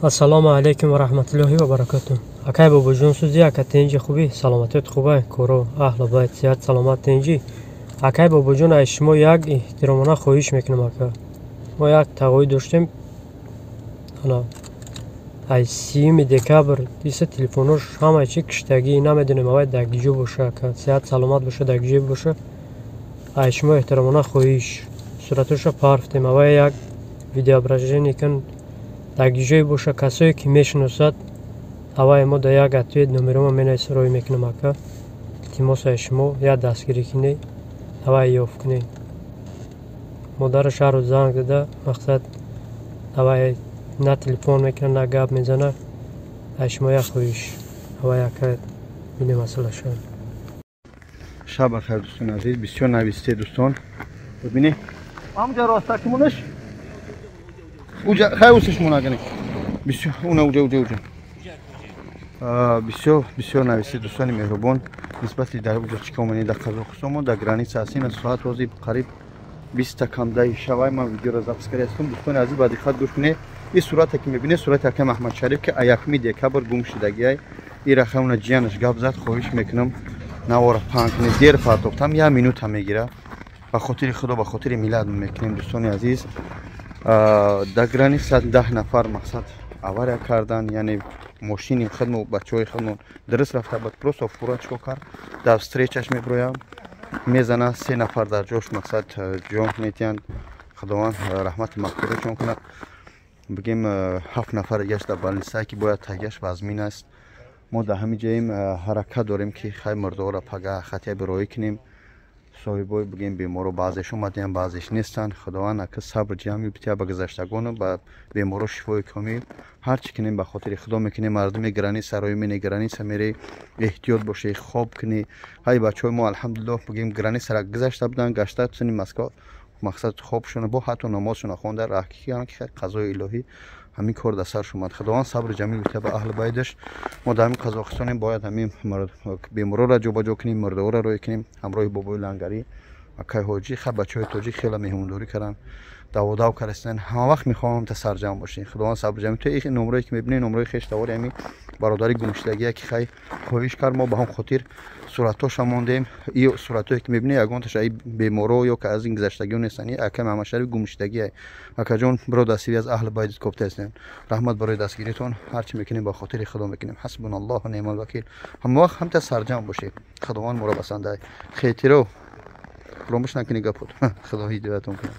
Ассалому алайкум ва раҳматуллоҳи ва баракатуҳ. Акай Бобоҷон, сузи, ака, тинҷи, хубӣ, саломатиёт хуба, коро, аҳлу байт, сиҳат, саломат, тинҷӣ. Акай Бобоҷон, аз шумо як эҳтиромона хоҳиш мекунам, ака. Мо як тағоӣ доштем, ана ай 30 декабр иса телефонош ҳамаи чи киштагӣ, намедонем, авай дар киҷо боша, ака, сиҳат саломат боша, дар киҷое боша. Ай шумо эҳтиромона хоҳиш, суратоша парфтем, авай як видеообращение кун, дар ҷое боша, касое ки мешиносад, авай мо да як ответ номерома менависа, рой мекунам, ака. Илтимос, ай шумо як дастгирӣ кунед, авай ёфт кунед. Модараш ҳар рӯз занг зада, мақсад, авай на телефон мекунад, на гап мезанад. Ай шумо як хоҳиш, авай, ака, бинем масъалаша. Шаб бахайр, дӯстони азиз. Бисёр нависте, дӯстон. Бибинед, ҳамҷа ростакимонаш уҷа хай усиш монагани бисёр уна уҷа уҷа уҷа. Бисёр бисёр нависте, дӯстони меҳрубон, нисбати дар уҷа чӣ омани. Дар Қазоқистон мо дар граница ҳастем. Соат ҳозир қариб 20 камдаи шавай. Ман видеоро запись карда ҳастам. Дӯстони азиз, ба диққат гӯш кунед. Ин сурате ки мебинед, сурати акай Маҳмадшариф, ки 1 декабр гум шудагиай. Ин рақамна ҷиянаш гап зад. Хоҳиш мекунам, навора паҳн кунед. Дер партофтам, як минута мегира. Ба хотири Худо, ба хотири миллат мекунем, дӯстони азиз. Дар граница 10 нафар, мақсад, авария кардан, яъне мошини худмо, бачаҳои худмон дуруст рафта буд, просто фура чико кард, дар встречаш меброям, мезана, се нафар дар ҷош, мақсад, ҷон метиҳанд, Худованд раҳмати мағфиратшон кунад. Бигем, ҳафт нафар дигаш дар больница, ки бояд тагиаш вазмин аст. Мо дар ҳамин ҷоем, ҳаракат дорем, ки хай мурдоро пага хатия бироӣ кунем. Соҳибои, бигем, беморо баъзеш омадиян, баъзеш нестанд. Худованд, ака, сабр ҷамъ бития ба гузаштагону ба беморо шифои комил. Ҳар чӣ кунем, ба хотири Худо мекунем. Мардуми граница рои мени, граница мерӣ, эҳтиёт бошӣ, хоб кунӣ. Ҳай бачаҳои мо, алҳамдулиллоҳ, бигем, границара гузашта буданд, гашта суни Москва, мақсад, хобшона бо ҳатто намозшона хонда раҳ ки қазои илоҳӣ ҳамин кор дар сарш омад. Худованд сабри ҷамил бития ба аҳли байдаш. Мо дар ҳамин Қазоқистонем, бояд ҳамин беморора ҷобаҷо кунем, мурдаҳоро роҳӣ кунем. Ҳамроҳи бобои Лангарӣ, акай Ҳоҷӣ. Ха, бачаҳои тоҷик хеле меҳмондорӣ карданд, даводав кардастанд. Ҳама вақт мехоҳам та сарҷамъ бошем. Худованд сабри ҷамил. То ин номрое ки мебинед, номрои хештавори ҳамин бародари гумшудагие, ки хай хоҳиш кард, мо ба ҳам хотир суратҳоша мондем. И суратҳое ки мебинед, ягонташа и беморо ё ки аз ин гузаштагиҳо нестанд. И акай Маҳмадшариф гумшудагие. Акаҷон, биро, дастгирӣ аз аҳли байт кофта ҳастем. Раҳмат барои дастгиритон. Ҳарчи мекунем, ба хотири Худо мекунем. Ҳасбуналлоҳу неъмал вакил. Ҳама вақт ҳамта сарҷамъ бошед, Худованд моро басанда. Хетиро фуромӯш накунӣ гапот. Худо ҳидоятон кунад.